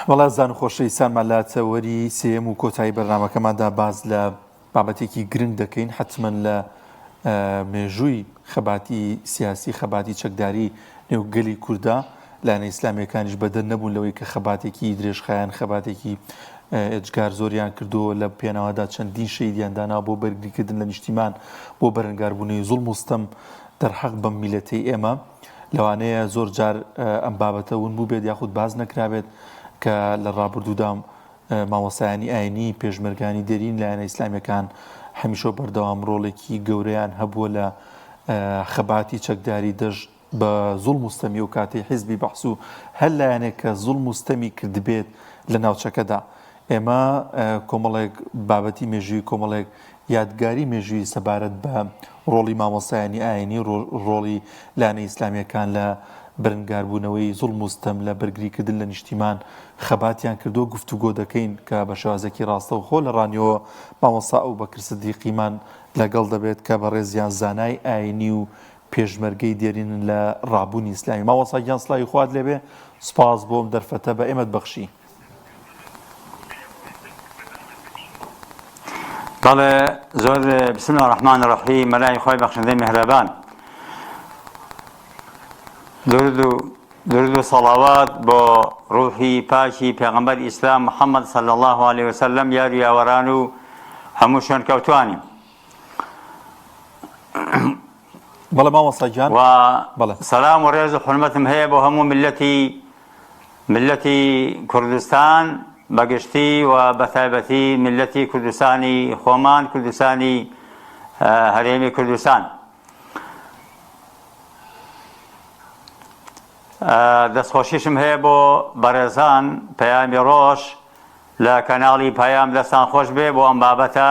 بەڵێ ئازیزان و خۆشەویستانمان لە تەوەری سێیەم و کۆتایی بەرنامەکەماندا باس لە بابەتێکی گرنگ دەکەین حتمما لە مێژووی خەباتی سیاسی خەباتی چەکداری نێو گەلی کووردا لایەنە ئیسلامیەکانیش بەدەر نەبوون لەوەی کە خەباتێکی درێژخایەن خەباتێکی ئێجگار زۆریان کردووە لە پێناوەدا چەندین شەیدیان دانا بۆ بەرگریکردن لە نیشتیمان بۆ بەرەنگاربوونەوەی زوڵم و ستەم دەرحەق بەم میلەتەی ئێمە لەوانەیە زۆر جار ئەم بابەتە ون بووبێت یاخود باس نەکرابێت کە لە ڕابردوودا مامۆستایانی ئاینی، پێشمەرگانی دێرین لایەنە ئیسلامیەکان هەمیشە و بەردەوام ڕۆڵێکی گەورەیان هەبووە لە خەباتی چەکداری دژ بە زوڵم و ستەمی ئەو کاتەی حیزبی بەعس و هەر لایەنێک کە زوڵم و ستەمی کردبێت لە ناوچەکەدا. ئێمە کۆمەڵێک بابەتی مێژووی کۆمەڵێک یادگاری مێژووی سەبارەت بە ڕۆڵی مامۆستایانی ئاینی و ڕۆڵی لایەنە ئیسلامییەکان لە بەرنگاربوونەوەی زوڵم و ستەم لە بەرگریکردن لە نیشتیمان خەباتیان کردووە گفتوگۆ دەکەین کە بە شێوازێکی ڕاستەوخۆ لە ڕانیەوە مامۆستا ئەبوبەکر سدیقیمان لەگەڵ دەبێت کە بەڕێزیان زانای ئاینی و پێشمەرگەی دێرینن لە ڕابوونی ئیسلامی. مامۆستا گیان سڵاوی خوات لێبێ سوپاس بۆ ئەم دەرفەتە بە ئێمەت بەخشی. بەڵێ زۆر بسم الله الرحمن الرحیم مەلای خۆی بەخشندەی میهرەبان درود و درود و صلوات بۆ ڕوحی پاکی پێغەمبەر ئیسلام محەممەد صلی الله علیه وسلم یار و یاوەران و هەموو شوێنکەوتوانی بەڵێ مامۆستا گیان و سەلام و ڕێز و حورمەتم هەیە بۆ هەموو میللەتی میللەتی کوردستان بە گشتی و بە تایبەتی میللەتی کوردستانی خۆمان کوردستانی هەرێمی کوردستان دەستخۆشیشم هەیە بۆ بەڕێزان پەیامی ڕۆژ لە کەناڵی پەیام دەستان خۆش بێ بۆ ئەم بابەتە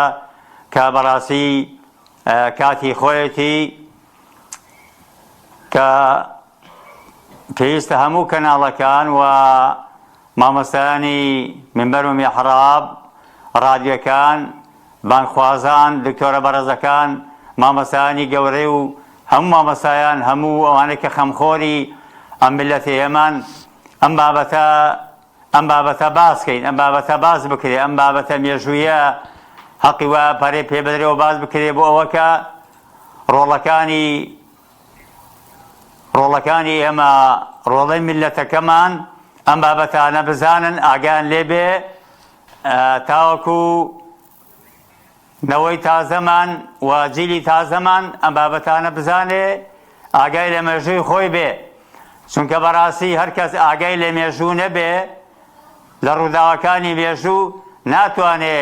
کە بەڕاستی کاتی خۆیەتی کە پێویستە هەموو کەناڵەکان و مامۆستایانی منبەر و میحراب ڕادیۆکان بانگخوازان دکتۆرە بەڕێزەکان مامۆستایانی گەورەی و هەموو مامۆستایان هەموو ئەوانەی کە خەمخۆری ئەم میللەتی ئێمەن ئەم بابەتە ئەم بابەتە باس کەین، ئەم بابەتە باس بکرێ، ئەم بابەتە مێژوویە هەقی وایە پەرەی پێ بدرێ و باس بکرێ بۆ ئەوە کە ڕۆڵەکانی ڕۆڵەکانی ئێمە ڕۆڵەی میللەتەکەمان ئەم بابەتانە بزانن ئاگایان لێ بێ تاوەکو نەوەی تازەمان و جیلی تازەمان ئەم بابەتانە بزانێ ئاگای لە مێژووی خۆی بێ چونکە بەڕاستی هەر کەس ئاگای لە مێژوو نەبێ لە ڕووداوەکانی مێژوو ناتوانێ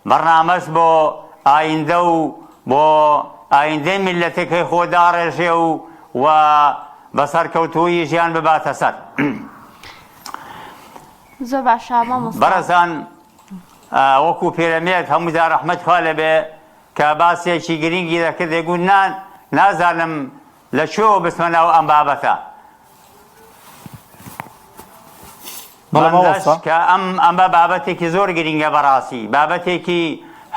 بەڕنامەش بۆ ئایندە و بۆ ئایندەی میللەتەکەی خۆ داڕێژێ و و بە سەرکەوتوویی ژیان بباتە سەر. زۆر باشە مامۆستا. بەڕێزان وەکو پیرەمێرد هەموو جار ڕەحمەت خوا لێبێ کە باسێکی گرینگی دەکرد دەیگوت نا نازانم لە کوێوە بچمە ناو ئەم بابەتە بەڵێ مامۆستا. کە ئەم ئەمە بابەتێکی زۆر گرینگە بەڕاستی بابەتێکی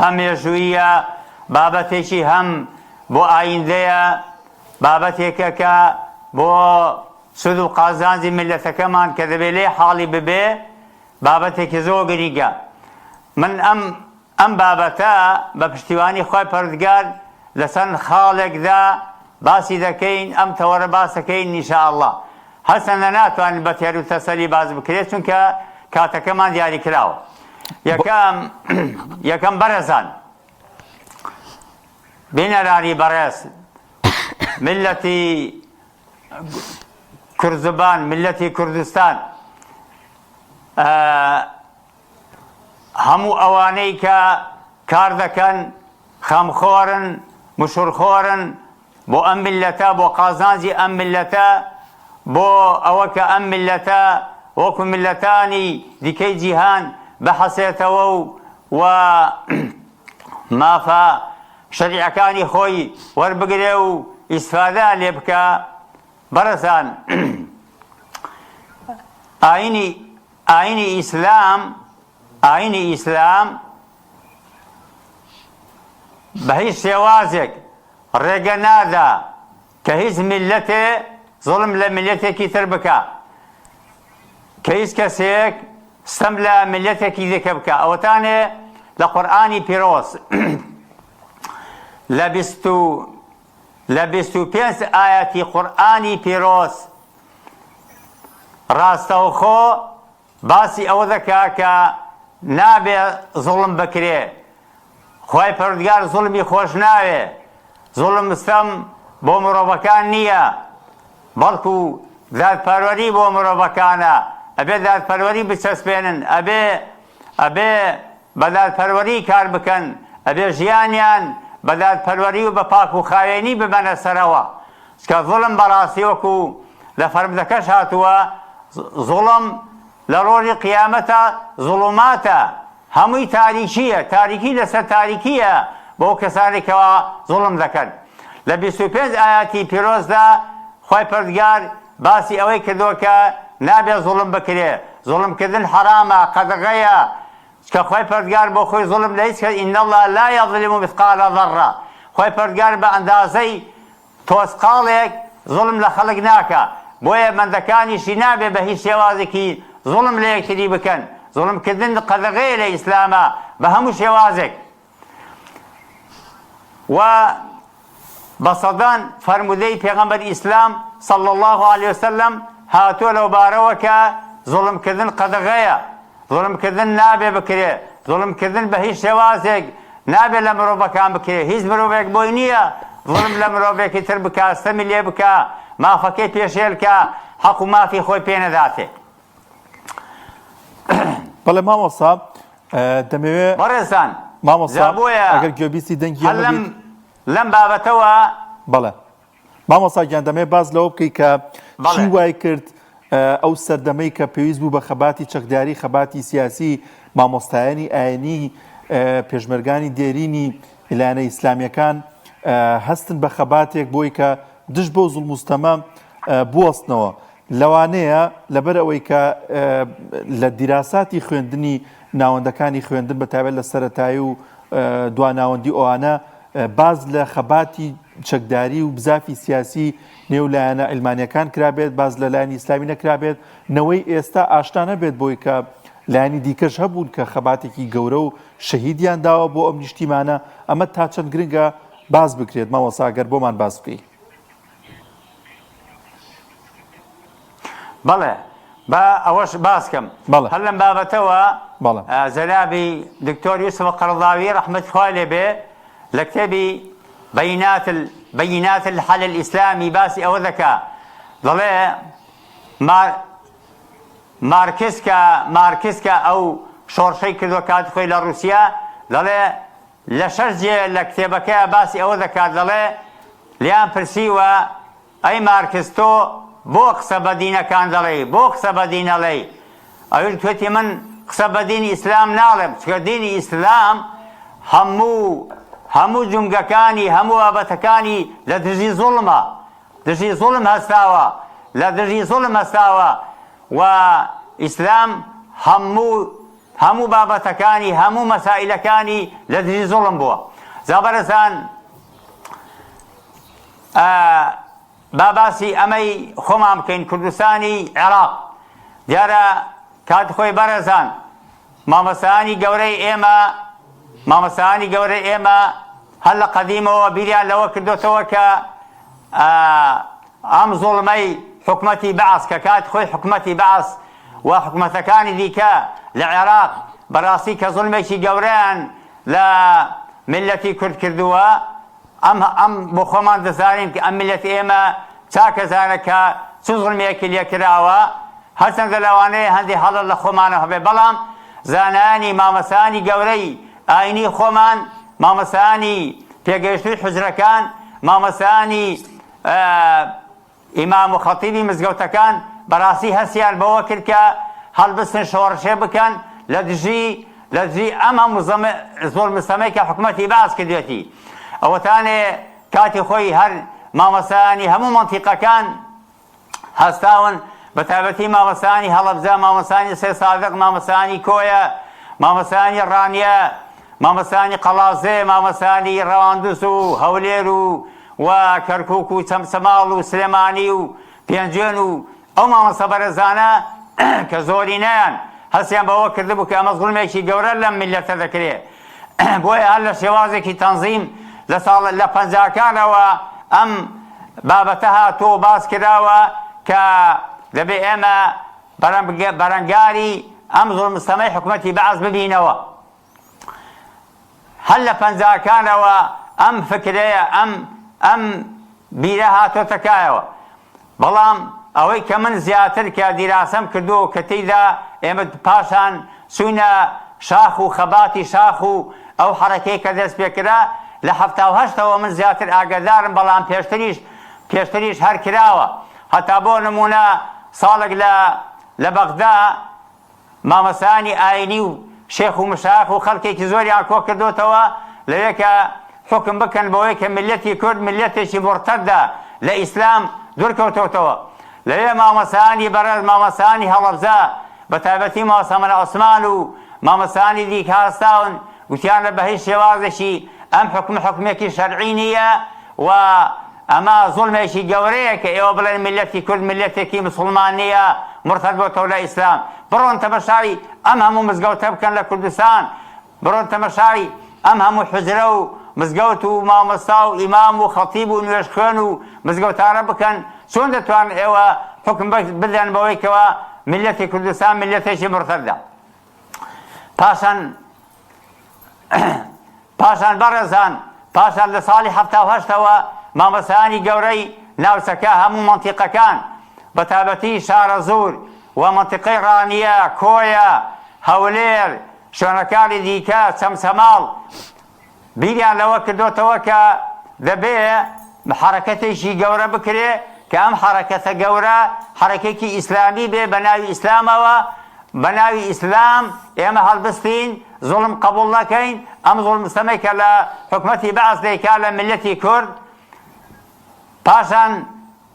هەم مێژوویە بابەتێکی هەم بۆ ئایندەیە بابەتێکە کە بۆ سود و قازانجی میللەتەکەمان کە دەبێ لێ حاڵی ببێ بابەتێکی زۆر گرینگە من ئەم ئەم بابەتە بە پشتیوانی خوای پەروەردگار لە چەند خاڵێکدا باسی دەکەین ئەم تەوەرە باس دەکەین ان شاء اللە هەرچەندە ناتوانین بە تێر و تەسەلی باس بکرێت چونکە کاتەکەمان دیاری کراوە یەکەم یەکەم بەڕێزان بینەرانی بەڕێز میللەتی کوردزبان میللەتی کوردستان هەموو ئەوانەی کە کار دەکەن خەمخۆرن مشورخۆرن بۆ ئەم میللەتە بۆ قازانجی ئەم میللەتە بۆ ئەوە کە ئەم میللەتە وەکو میللەتانی دیکەی جیهان بحەسێتەوە و و مافە شەریعەکانی خۆی وەربگرێ و ئیسفادەیان لێ بکا بەڕێزان ئاینی ئاینی ئیسلام ئاینی ئیسلام بە هیچ شێوازێک ڕێگە نادا کە هیچ میللەتێ زوڵم لە میللەتێکی تر بکا کە هیچ کەسێک. ستەم لە میللەتێکی دیکە بکا. ئەوەتانێ لە قورئانی پیرۆز لە بیست و لە 25 ئایەتی قورئانی پیرۆز ڕاستەوخۆ باسی ئەوە دەکا کە نابێ زوڵم بکرێ، خوای پەروەردگار زوڵمی خۆش ناوێ، زوڵم ستەم بۆ مرۆڤەکان نییە، بەڵکو دادپەروەری بۆ مرۆڤەکانە، ئەبێ دادپەروەری بچەسپێنن، ئەبێ ئەبێ بە دادپەروەری کار بکەن، ئەبێ ژیانیان بە دادپەروەری و بە پاک و خاوێنی ببەنە سەرەوە، چونکە زوڵم بەڕاستی وەکو لە فەرموودەکەش هاتووە، زوڵم لە ڕۆژی قیامەتا زوڵوماتە، هەمووی تاریکییە، تاریکی لەسەر تاریکییە بۆ کەسانێک کەوا زوڵم دەکەن. لە 25 ئایەتی پیرۆزدا خوای پەروەردگار باسی ئەوەی کردووە کە نابێ زوڵم بکرێ، زوڵم کردن حەرامە، قەدەغەیە، چونکە خوای پەروەردگار بۆ خۆی زوڵم لە هیچ کەس، ان اللە لا یظلم مثقال ذرە، خوای پەروەردگار بە ئەندازەی تۆزقاڵێک زوڵم لە خەڵک ناکا، بۆیە بەندەکانیشی نابێ بە هیچ شێوازێکی زوڵم لە یەکتری بکەن، زوڵم کردن قەدەغەیە لە ئیسلاما بە هەموو شێوازێک و بە سەدان فەرموودەی پێغەمبەری ئیسلام صلی اللە علیە وسلم هاتووە لەوبارەوە کە زوڵم کردن قەدەغەیە. زوڵم کردن نابێ بکرێ، زوڵم کردن بە هیچ شێوازێک نابێ لە مرۆڤەکان بکرێ، هیچ مرۆڤێک بۆی نییە زوڵم لە مرۆڤێکی تر بکا، ستەمی لێ بکا، مافەکەی پێشێل کا، حەق و مافی خۆی پێ نەداتێ. بەڵێ مامۆستا دەمەوێ بەڕێزان مامۆستا جا بۆیە ئەگەر گوێبیستی دەنگی هەر ئێمە لەم بیت لەم بابەتەوە بەڵێ مامۆستا گیان دەمەوێت باس لەوە بکەی کە چی وای کرد ئەو سەردەمەی کە پێویست بوو بە خەباتی چەکداری خەباتی سیاسی مامۆستایانی ئاینی پێشمەرگانی دێرینی لایەنە ئیسلامیەکان هەستن بە خەباتێک بۆی کە دژ بەو زوڵم و ستەمە بوەستنەوە لەوانەیە لەبەر ئەوەی کە لە دیراساتی خوێندنی ناوەندەکانی خوێندن بە تایبەت لە سەرەتایی و دواناوەندی ئەوانە باس لە خەباتی چەکداری و بزافی سیاسی نێو لایەنە عیلمانیەکان کرابێت، باس لە لایەنی ئیسلامی نەکرابێت، نەوەی ئێستا ئاشنا نەبێت بۆی کە لایەنی دیکەش هەبوون کە خەباتێکی گەورە و شەهیدیان داوە بۆ ئەم نیشتیمانە، ئەمە تا چەند گرنگە باس بکرێت مامۆستا گەر بۆمان باس بکەی؟ بەڵێ با ئەوەش باس کەم. بەڵێ. هەر لەم بابەتەوە بەڵێ. جەنابی دکتۆر یوسف قەرەضاوی ڕەحمەتی خوای لێ بێ لە کتێبی بینات بینات الحل الاسلامی باسی ئەوە دەکا دەڵێ مار مارکس کە مارکس کە ئەو شۆڕشەی کردوە کاتی خۆی لە ڕوسیا دەڵێ لە شەش جێ لە کتێبەکەیا باسی ئەوە دەکات دەڵێ لێیان پرسیوە ئەی مارکس تۆ بۆ قسە بە دینەکان دەڵێی بۆ قسە بە دین ئەڵێی ئەویش گوتی من قسە بە دینی ئیسلام ناڵێم چونکە دینی ئیسلام هەموو هەموو جومگەکانی هەموو بابەتەکانی لە دژی زوڵمە دژی زوڵم هەستاوە لە دژی زوڵم هەستاوە و ئیسلام هەموو هەموو بابەتەکانی هەموو مەسائیلەکانی لە دژی زوڵم بووە جا بەرەزان با باسی ئەمەی خۆمان بکەین کوردستانی عێراق دیارە کات خۆی بەڕێزان مامۆستایانی گەورەی ئێمە مامۆستایانی گەورەی ئێمە هەر لە قەدیمەوە بیریان لەوە کردۆتەوە کە ئەم زوڵمەی حکومەتی بەعس کە کات خۆی حکومەتی بەعس و حکومەتەکانی دیکە لە عێراق بەڕاستی کە زوڵمێکی گەورەیان لە میللەتی کورد کردووە ئەم ئەم بۆ خۆمان دەزانین کە ئەم میللەتی ئێمە چاک ئەزانێ کە چ زوڵمێکی لێ کراوە، هەرچەندە لەوانەیە هەندێ هەڵە لە خۆمانەوە هەبێ بەڵام زانایانی مامۆستایانی گەورەی ئاینی خۆمان، مامۆستایانی پێگەیشتووی حوجرەکان، مامۆستایانی ئیمام و خەتیبی مزگەوتەکان بەڕاستی هەستیان بەوە کرد کە هەڵبستن شۆڕشێ بکەن لە دژی لە دژی ئەم هەموو زوڵم ستەمەی کە حکومەتی بەعس کردوێتی. ئەوەتانێ کاتی خۆی هەر مامۆستایانی هەموو مەنتیقەکان هەستاون بە تایبەتی مامۆستایانی هەڵەبجە، مامۆستایانی سێسادق، مامۆستایانی کۆیە، مامۆستایانی ڕانیە، مامۆستایانی قەڵادزێ، مامۆستایانی ڕەواندز و هەولێر و و کەرکوک و چەمچەماڵ و سلێمانی و پێنجوێن و ئەو مامۆستا بەرێزانە کە زۆرینەیان هەستیان بەوە کردبوو کە ئەمە زوڵمێکی گەورە لەم میللەتە دەکرێ بۆیە هەر لە شێوازێکی تەنزیم لە ساڵ لە پەنجاکانەوە ئەم بابەتە هاتووە و باس کراوە کە دەبێ ئێمە بەرەنگاری ئەم زوڵم ستەمەی حکومەتی بەعس ببینەوە. هەر لە پەنجاکانەوە ئەم فکرەیە، ئەم ئەم بیرە هاتۆتە کایەوە. بەڵام ئەوەی کە من زیاتر کە دیراسەم کردووە و کە تێیدا ئێمە پاشان چووینە شاخ و خەباتی شاخ و ئەو حەڕەکەی کە دەست پێ کرا لە 78ەوە من زیاتر ئاگەدارم بەڵام پێشتریش پێشتریش هەر کراوە هەتا بۆ نموونە ساڵێک لە لە بەغدا مامۆستایانی ئاینی و شێخ و مشایخ و خەڵکێکی زۆریان کۆکردۆتەوە لەوێ کە حوکم بکەن بەوەی کە میللەتی کورد میللەتێکی موڕتەدە لە ئیسلام دوورکەوتۆتەوە لەوێ مامۆستایانی بەڕێز مامۆستایانی هەڵەبجە بەتایبەتی مامۆستا مەلا عوسمان و مامۆستایانی دیکە هەستاون گوتیانە بە هیچ شێوازێکی ئەم حوکمە حوکمێکی شەرعی نییە و ئەمە زوڵمێکی گەورەیە کە ئێوە بڵێن میللەتی کورد میللەتێکی مسوڵمان نییە مورتەد بۆتەوە لە ئیسلام. بڕۆن تەمەشای ئەم هەموو مزگەوتە بکەن لە کوردستان، بڕۆن تەمەشای ئەم هەموو حوجرە و مزگەوت و مامۆستا و ئیمام و خەتیب و نوێژخوێن و مزگەوتانە بکەن، چۆن دەتوانن ئێوە حوکم بدەن بەوەی کەوا میللەتی کوردستان میللەتێکی مورتەدە؟ پاشان پاشان بەڕێزان پاشان لە ساڵی 78ەوە مامۆستایانی گەورەی ناوچەکە هەموو مەنتیقەکان بەتایبەتی شارەزوور و مەنتیقەی ڕانیە، کۆیە، هەولێر، شوێنەکانی دیکە، چەمچەماڵ، بیریان لەوە کردۆتەوە کە دەبێ حەڕەکەتێکی گەورە بکرێ کە ئەم حەڕەکەتە گەورە حەڕەکێکی ئیسلامی بێ بە ناوی ئیسلامەوە بە ناوی ئیسلام ئێمە هەڵبستین زوڵم قبوڵ نەکەین ئەم زوڵم ستەمەی کە لە حکومەتی بەعس دەیکا لە میللەتی کورد پاشان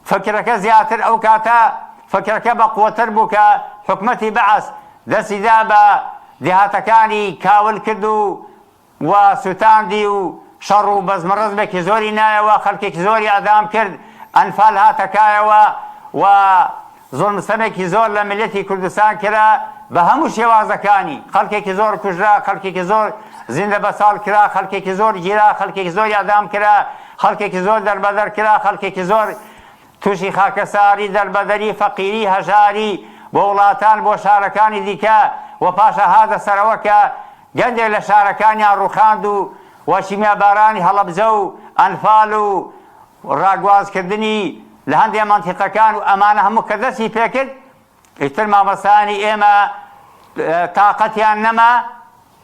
فکرەکە زیاتر ئەو کاتە فکرەکە بە قوەتر بوو کە حکومەتی بەعس دەستی دا بە دێهاتەکانی کاول کرد و و سوتاندی و شەڕ و بەزمڕەزمێکی زۆری نایەوە، خەڵکێکی زۆری ئیعدام کرد، ئەنفال هاتە کایەوە و زوڵم ستەمێکی زۆر لە میللەتی کوردستان کرا بە هەموو شێوازەکانی، خەڵکێکی زۆر کوژرا، خەڵکێکی زۆر زیندە بەچاڵ کرا، خەڵکێکی زۆر گیرا، خەڵکێکی زۆر ئیعدام کرا، خەڵکێکی زۆر دەربەدەر کرا، خەڵکێکی زۆر تووشی خاکەساری، دەربەدەری، فەقیری، هەژاری بۆ وڵاتان، بۆ شارەکانی دیکە و پاشا هاتە سەرەوە کە گەندێک لە شارەکانیان ڕووخاند و و شیمیابارانی هەڵەبجە و ئەنفال و ڕاگوازکردنی لە هەندێ مەنتیقەکان و ئەمانە هەموو کە دەستی پێکرد ئیتر مامۆستایانی ئێمە تاقەتیان نەما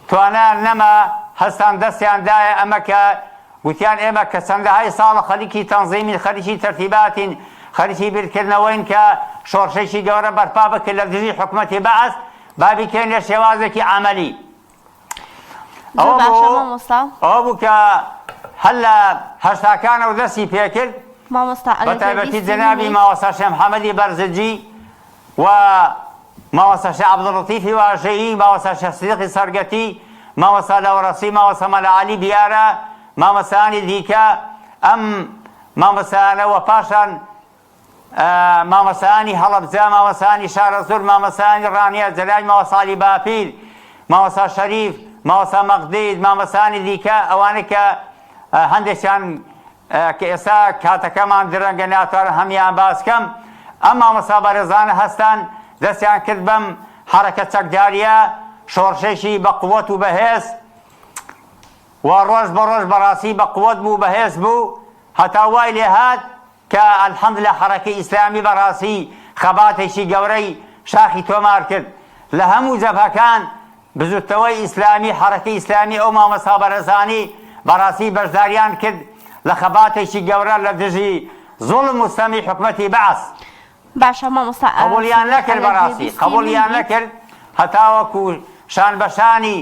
توانایان نەما هەستان دەستیان دایە ئەمە کە گوتیان ئێمە کە چەندەهای ساڵە خەریکی تەنزیمین خەریکی تەرتیباتین خەریکی بیرکردنەوەین کە شۆڕشێکی گەورە بەرپا بکرد لە دژی حکومەتی بەعس با بیکەینە شێوازێکی عەمەلی. زۆر باشە مامۆستا. ئەوە بوو کە هەر لە هەشتاکانەوە دەستی پێکرد. مامۆستا بە تایبەتی جەنابی مامۆستا شێخ محەمەدی بەرزنجی و مامۆستا شێخ عەبدولەتیفی واژەیی، مامۆستا شێخ سدیقی سەرگەتی، مامۆستا لەوڕەسی، مامۆستا مەلا عەلی بیارە، مامۆستایانی دیکە ئەم مامۆستایانە و پاشان مامۆستایانی هەڵەبجە، مامۆستایانی شارەزوور، مامۆستایانی ڕانیە، جەلالی مامۆستا عەلی باپیر، مامۆستا شەریف، مامۆستا مەقدید، مامۆستایانی دیکە، ئەوانەی کە هەندێکیان کە ئێستا کاتەکەمان درەنگە ناتوانم هەموویان باس کەم، ئەم مامۆستا بەڕێزانە هەستان دەستیان کرد بەم حەڕەکە چەکدارییە، شۆڕشێکی بە قوەت و بەهێز و ڕۆژ بە ڕۆژ بەڕاستی بە قوەت بوو بەهێز بوو هەتا وای لێهات کە الحمدللە حەڕەکەی ئیسلامی بەڕاستی خەباتێکی گەورەی شاخی تۆمار کرد لە هەموو جەبهەکان بزوتنەوەی ئیسلامی حەڕەکەی ئیسلامی ئەو مامۆستا بەڕێزانی بەڕاستی بەشداریان کرد لە خەباتێکی گەورە لە دژی زوڵم و ستەمی حکومەتی بەعس. باشە مامۆستا قبوڵیان نەکرد ئەگەر بەڕاستی گوێبیستی من قبوڵیان بیت. نەکرد هەتاوەکو شان بەشانی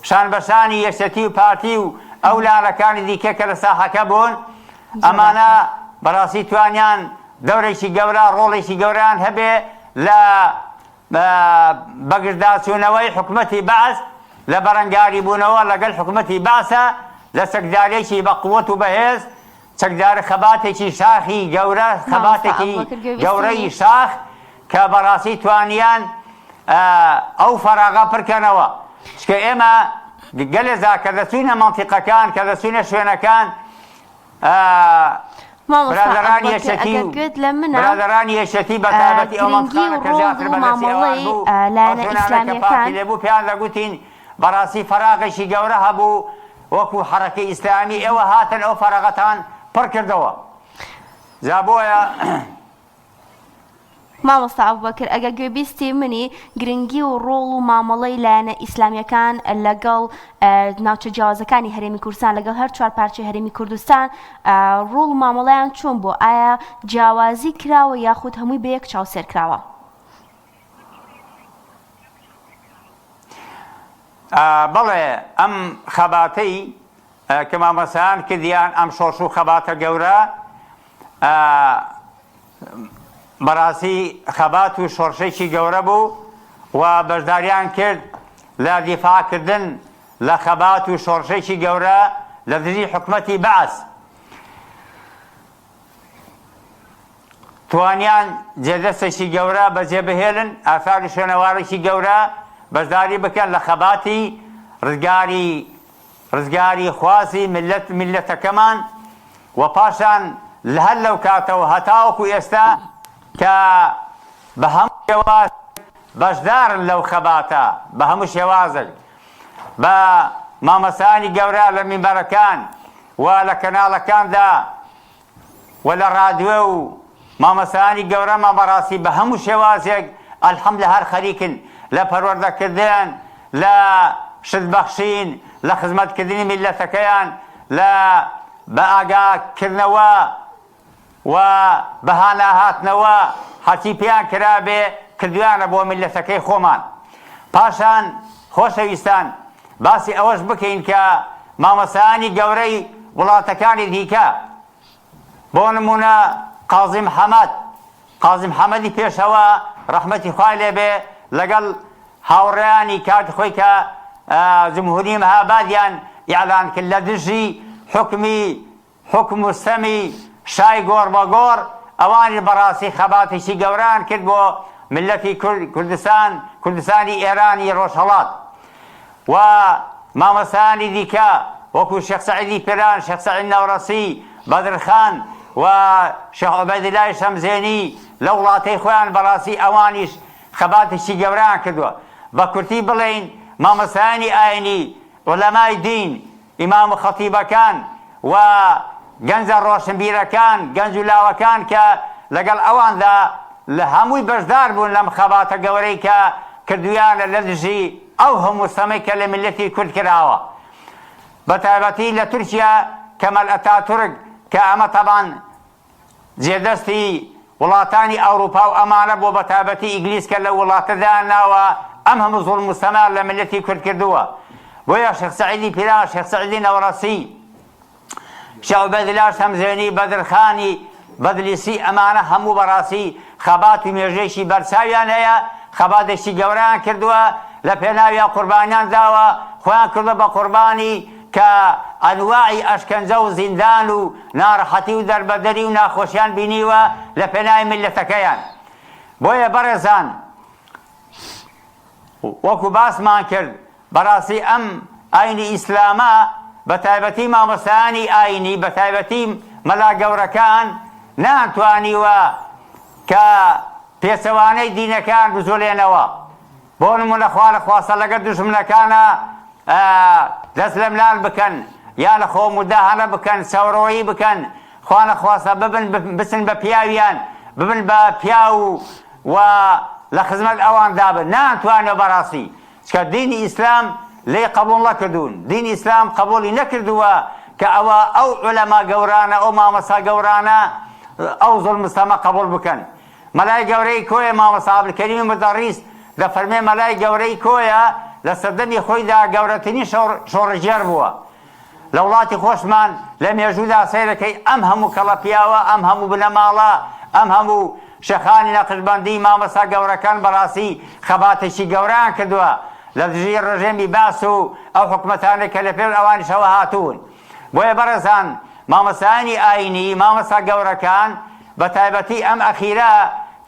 شان بەشانی یەکێتی و پارتی و ئەو لایەنەکانی دیکە کە لە ساحەکە بوون زۆر ئەمانە باشە. بەڕاستی توانیان دەورێکی گەورە ڕۆڵێکی گەورەیان هەبێ لە بەگژداچوونەوەی حکومەتی بەعس لە بەرەنگاری بوونەوە لەگەل حکومەتی بەعسە لە چەکدارێکی بە قوت و بەهێز چەکدار خەباتێکی شاخی گەورە مامۆستا خەباتێکی ئەبوبەکر گوێبیستی گەورەی منیت؟ شاخ کە بەڕاستی توانیان. ئەو فەراغە پرکەنەوە چکە ئێمە گەلێ جار کە دەچوینە مەنتیقەکان کە دەچوینە شوێنەکان مامۆستا برادەرانی ئەبوبەکر یەکێتی ئەگەر و گوێت لە منە برادەرانی یەکێتی بە تایبەتی ئەو گرنگی و مەنتیقانە کە ڕۆڵ زیاتر و بەدەستی ئەوان مامەڵەی بوو ئەو لایەنە شوێنانە کە پارتی ئیسلامیەکان لێ بوو پێیان دەگوتین بەڕاستی فەراغێکی گەورە هەبوو وەکو حەرەکەی ئیسلامی ئێوە هاتن ئەو فەراغەتان پڕ کردەوە جا بۆیە مامۆستا ئەبوبەکر ئەگەر گوێبیستی منی، گرنگی و ڕۆڵ و مامەڵەی لایەنە ئیسلامیەکان لەگەڵ ناوچە جیاوازەکانی هەرێمی کوردستان لەگەڵ هەر چوار پارچەی هەرێمی کوردستان ڕۆڵ و مامەڵەیان چۆن بووە؟ ئایا جیاوازی کراوە یاخود هەمووی بە یەک چاو سێر کراوە؟ بەڵێ ئەم خەباتەی کە مامۆستایان کردیان ئەم شۆڕش و خەباتە گەورە بەڕاستی خەبات و شۆڕشێکی گەورە بوو و بەشداریان کرد لە دیفاعکردن لە خەبات و شۆڕشێکی گەورە لە دژی حکومەتی بەعس. توانیان جێدەستێکی گەورە بەجێ بهێلن، ئاثار و شوێنەوارێکی گەورە بەشداری بکەن لە خەباتی ڕزگاری ڕزگاری خوازی میللەت میللەتەکەمان و پاشان لە هەر لەو کاتەوە هەتاوەکو ئێستا کە بە هەموو شێوازێک بەشدارن لەو خەباتە بە هەموو شێوازێک بە مامۆستایانی گەورە لە مینبەرەکان و لە کەناڵەکاندا و لە ڕادوێ و مامۆستایانی گەورەمان بەڕاستی بە هەموو شێوازێک الحمدللە هەر خەریکن لە پەروەردەکردن لە شت بەخشین لە خزمەتکردنی میللەتەکەیان لە بە ئاگا کردنەوە و بە هانا هاتنەوە هەرچی پێیان کرابێ کردویانە بۆ میللەتەکەی خۆمان پاشان خۆشەویستان باسی ئەوەش بکەین کە مامۆستایانی گەورەی وڵاتەکانی دیکە بۆ نموونە قازی محەمەد، قازی محەمەدی پێشەوا ڕەحمەتی خوای لێ بێ لەگەڵ هاوڕێیانی کاتی خۆی کە جمهوری مهابادیان ئیعلان کرد لە دژی حوکمی حوکم و ستەمی شای گۆڕ بە گۆڕ، ئەوانیش بەڕاستی خەباتێکی گەورەیان کرد بۆ میللەتی کورد کوردستان کوردستانی ئێرانی ڕۆژهەڵات و مامۆستایانی دیکە وەکوو شێخ سەعیدی پیران، شێخ سەعید نەوڕەسی، بەدرخان و شێخ عوبەیدولای شەمزێنی لە وڵاتەی خۆیان بەڕاستی ئەوانیش خەباتێکی گەورەیان کردووە. بە کورتی بڵێین مامۆستایانی ئایینی، عولەمای دین، ئیمام و خەتیبەکان و گەنجە ڕۆشنبیرەکان، گەنج و لاوەکان کە لەگەڵ ئەواندا لە هەمووی بەشدار بوون لەم خەباتە گەورەی کە کردوویانە لە دژی ئەو هەموو ستەمەی کە لە میللەتی کورد کراوە بە تایبەتی لە تورکیا کەمال ئەتاتورک کە ئەمە تەبان جێدەستی وڵاتانی ئەوروپا و ئەمانە بۆ بەتایبەتی ئیگلیز کە لەو وڵاتە دایانناوە ئەم هەموو زوڵم و ستەمە لە میللەتی کورد کردووە بۆیە شێخ سەعیدی پیران شێخ سەعیدی نەوڕەسی شێخ عوبەیدولا شەمزێنی بەدرخانی بەدلیسی ئەمانە هەموو بەڕاستی خەبات و مێژوویەکی بەرچاویان هەیە خەباتێکی گەورەیان کردووە لە پێناویان قوربانیان داوە خۆیان کردووە بە قوربانی کە ئەنواعی ئەشکەنجە و زیندان و ناڕەحەتی و دەربەدەری و ناخۆشیان بینیوە لە پێناوی میللەتەکەیان بۆیە بەڕێزان وەکو باسمان کرد بەڕاستی ئەم ئاینی ئیسلامە بە تایبەتی مامۆستایانی ئاینی بە تایبەتی مەلا گەورەکان نەیانتوانیوە کە پێچەوانەی دینەکەیان بجوڵێنەوە بۆ نمونە خوا نەخواستە لەگەڵ دوژمنەکانا دەست لەملان بکەن یا لە خۆ موداهەنە بکەن چاوڕۆیی بکەن خوا نەخواستە ببن بچن بە پیاویان ببن بە پیاو و لە خزمەت ئەواندا بن نەیانتوانیوە بەڕاستی چکە دینی ئیسلام لێی قبوڵ نەکردوون دینی ئیسلام قبوڵی نەکردووە کە ئەوە ئەو عولەما گەورانە ئەو مامۆستا گەورانە ئەو زوڵم و ستەمە قبوڵ بکەن مەلای گەورەی کۆیە مامۆستا عەبدولکەریمی مودەڕیس دەفەرمێ مەلای گەورەی کۆیە لە سەردەمی خۆیدا گەورەترین شۆڕشگێڕ بووە لە وڵاتی خۆشمان لە مێژوودا سەیرەکەی ئەم هەموو کەڵە پیاوە ئەم هەموو بنەماڵە ئەم هەموو شێخانی نەقشبەندی مامۆستا گەورەکان بەڕاستی خەباتێکی گەورەیان کردووە لە دژی ڕژێمی بەعس و ئەو حکومەتانەی کە لە پێش ئەوانیشەوە هاتوون بۆیە بەڕێزان مامۆستایانی ئاینی مامۆستا گەورەکان بە تایبەتی ئەم ئەخیرە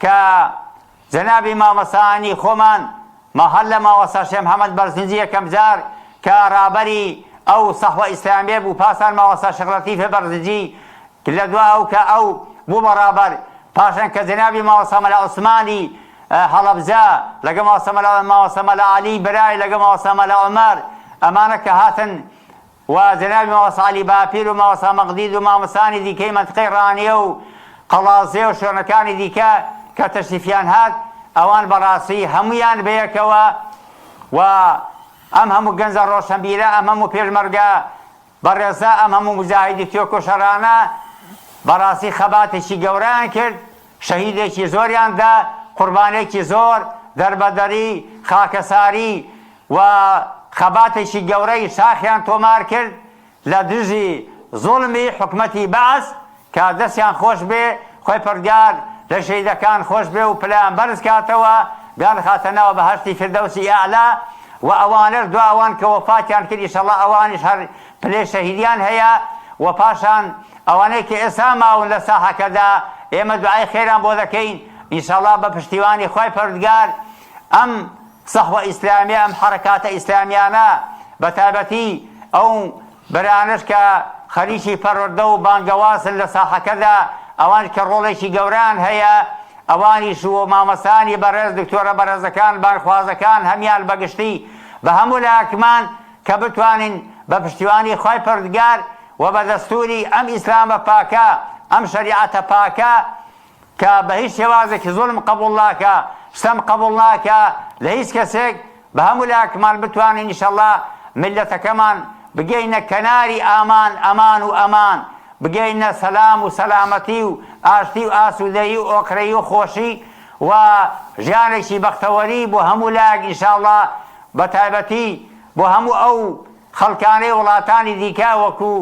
کە جەنابی مامۆستایانی خۆمان. ما هەر لە ماوەستا شێخ محەمەد بەرزنجی یەکەم جار کە ڕابەری ئەو سەحوە ئیسلامیە بوو پاسان ماوەستا شێخ لەتیفێ بەرزنجی لە دوا ئەو کە ئەو بوو بە ڕابەر پاشان کە جەنابی ماوەستا مەلا عوسمانی هەڵەبجە لەگە ماوەستا مەلا ماوەستا مەلا عەلی برای لەگە ماوەستا مەلا عومەر ئەمانە کە هاتن و جەنابی مامۆستا عەلی باپیر و مامۆستا مەقدید و مامۆستانی دیکەی مەنتقەی ڕانیە و قەڵادزێ و شوێنەکانی دیکە کە تەشریفیان هات ئەوان بەڕاستی هەموویان بەیەکەوە و ئەم هەموو گەنجە ڕۆشنبیرە ئەم هەموو پێشمەرگە بەڕێزە ئەم هەموو موجاهیدی تێکۆشەرانە بەڕاستی خەباتێکی گەورەیان کرد شەهیدێکی زۆریان دا، قوربانێکی زۆر، دەربەدەری، خاکەساری و خەباتێکی گەورەی شاخیان تۆمار کرد لە دژی زوڵمی حکومەتی بەعس کە دەستیان خۆش بێ خوای پەروەردگار لە شەهیدەکان خۆش بێ و پلەیان بەرز کاتەوە بیانخاتە ناو بەهەشتی فیردەوسی ئەعلا و ئەوانەش دوا ئەوان کە وەفاتیان کرد ئیشەڵا ئەوانیش هەر پلەی شەهیدیان هەیە و پاشان ئەوانەی کە ئێستا ماون لە ساحەکەدا ئێمە دوعای خێریان بۆ دەکەین ان شاء اللە بە پشتیوانی خوای پەروەردگار ئەم سەحوە ئیسلامیە ئەم حەرەکاتە ئیسلامیانە بە تایبەتی ئەو برانەش کە خەریکی پەروەردە و بانگەوازن لە ساحەکەدا ئەوان کە ڕۆڵێکی گەورەیان هەیە ئەوانیش و مامۆستایانی بەڕێز دکتۆرە بەڕێزەکان بانگخوازەکان هەمیان بەگشتی بە هەموو لایەکمان کە بتوانین بە پشتیوانی خوای پەروەردگار و بە دەستوری ئەم ئیسلامە پاکە، ئەم شەریعەتە پاکە کە بە هیچ شێوازێکی زوڵم قبوڵ ناکا، ستەم قبوڵ ناکا لە هیچ کەسێک، بە هەموو لایەکمان بتوانین ئیشەڵا میللەتەکەمان بگەینە کەناری ئامان ئەمان و ئەمان، بگەینە سەلام و سەلامەتی و ئاشتی و ئاسوودەیی و ئۆقرەیی و خۆشی و ژیانێکی بەختەوەری بۆ هەموو لایەک ئیشاڵا بە تایبەتی بۆ هەموو ئەو خەڵکانەی وڵاتانی دیکە وەکو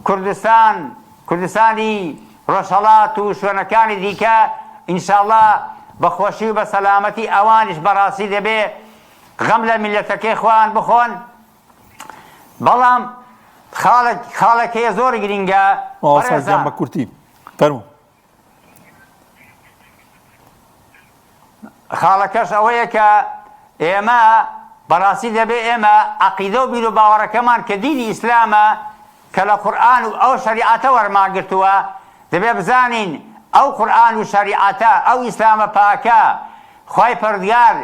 کوردستان، کوردستانی ڕۆژهەڵات و شوێنەکانی دیکە، ئینشاڵڵا بە خۆشی و بە سەلامەتی ئەوانیش بەڕاستی دەبێ غەم لە میللەتەکەی خۆیان بخۆن. بەڵام خاڵێک خاڵێک هەیە زۆر گرینگە مامۆستا گیان بەڕێزان. بە کورتی فەرموو. خاڵەکەش ئەوەیە کە ئێمە بەڕاستی دەبێ ئێمە عەقیدە و بیروباوەڕەکەمان کە دینی ئیسلامە کە لە قورئان و ئەو شەریعەتە وەرمان گرتووە دەبێ بزانین ئەو قورئان و شەریعەتە ئەو ئیسلامە پاکە خوای پەروەردگار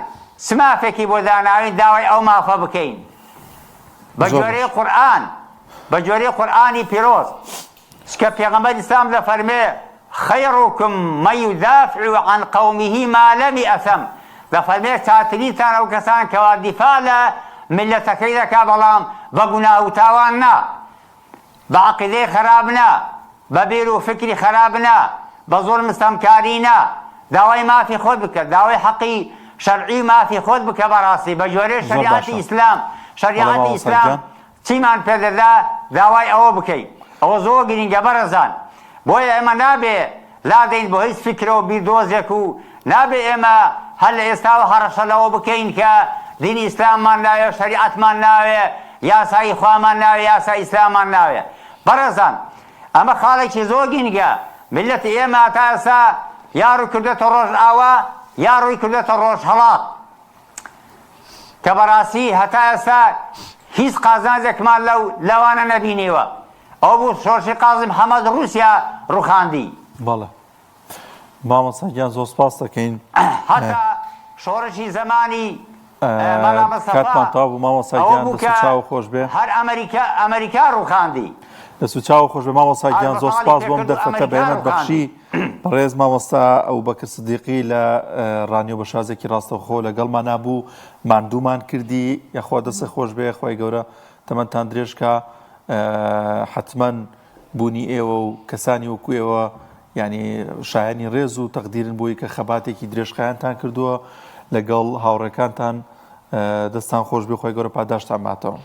چ مافێکی بۆ داناوین داوای ئەو مافە بکەین بە زۆر گوێرەی باش. قورئان بە گوێرەی قورئانی پیرۆز چکە پێغەمبەر ئیسلام دەفەرمێ، خیرکم من یدافع عن قومه ما لم یأثم، دەفەرمێ چاترینتان ئەو کەسان کەوا دیفاع لە میللەتەکەی دەکا بەڵام بە گوناه و تاوان نا، بە عەقیدەی خەراب نا، بە بیر و فکری خەراب نا، بە زوڵم ستەمکاری نا، داوای مافی خۆت بکە، داوای حەقی شەرعی و مافی خۆت بکە بەڕاستی بە گوێرەی زۆر شەریعەتی باشە. ئیسلام، بەڵێ شەریعەتی مامۆستا ئیسلام گیان. چیمان پێدەدا داوای ئەوە بکەین ئەوە زۆر گرینگە بەڕێزان بۆیە ئێمە نابێ لادەین بۆ هیچ فیکرە و بیردۆزێک و نابێ ئێمە هەر لە ئێستاوە هەڕەشە لەوە بکەین کە دینی ئیسلاممان ناوێ شەریعەتمان ناوێ یاسایی خوامان ناوێ یاسای ئیسلاممان ناوێ بەڕێزان ئەمە خاڵێکی زۆر گرینگە میللەتی ئێمە تا ئێستا یا ڕووی کردۆتە ڕۆژئاوا یا ڕووی کردۆتە ڕۆژهەڵات کە بەڕاستی هەتا ئێستا هیچ قازانجێکمان لەو لەوانە نەبینیوە ئەو بوو شۆرشی قازی محەمەد ڕووسیا ڕوخاندی. بەڵێ مامۆستا گیان زۆر سپاس دەکەین. هەتا شۆڕشی زەمانی مەلا مستەفا کاتمان تەواو بوو مامۆستا ئەوە گیان بوو دەست و کە چاو خۆش بێ. هەر ئەمریکا ئەمریکا ڕوخاندی. دەست و چاو خۆش بێ مامۆستا گیان زۆر ئاربەتاڵی سپاس بۆم پێکرد و دەرفەتە بە ئەمریکا ئێمەت بەخشی ڕوخاندی. بەڕێز مامۆستا ئەبوبەکر سدیقی لە ڕانیۆ بە شازێکی ڕاستەوخۆ لەگەڵمانا بوو ماندوومان کردی یاخوا دەستت خۆش بێ خوای گەورە تەمەنتان درێژ کا حەتمەن بوونی ئێوە و کەسانی وەکو ئێوە یعنی شایانی ڕێز و تەقدیرن بۆی کە خەباتێکی درێژخایەنتان کردووە لەگەڵ هاوڕێکانتان دەستان خۆش بێ خوای گەورە پاداشتان باتەوە.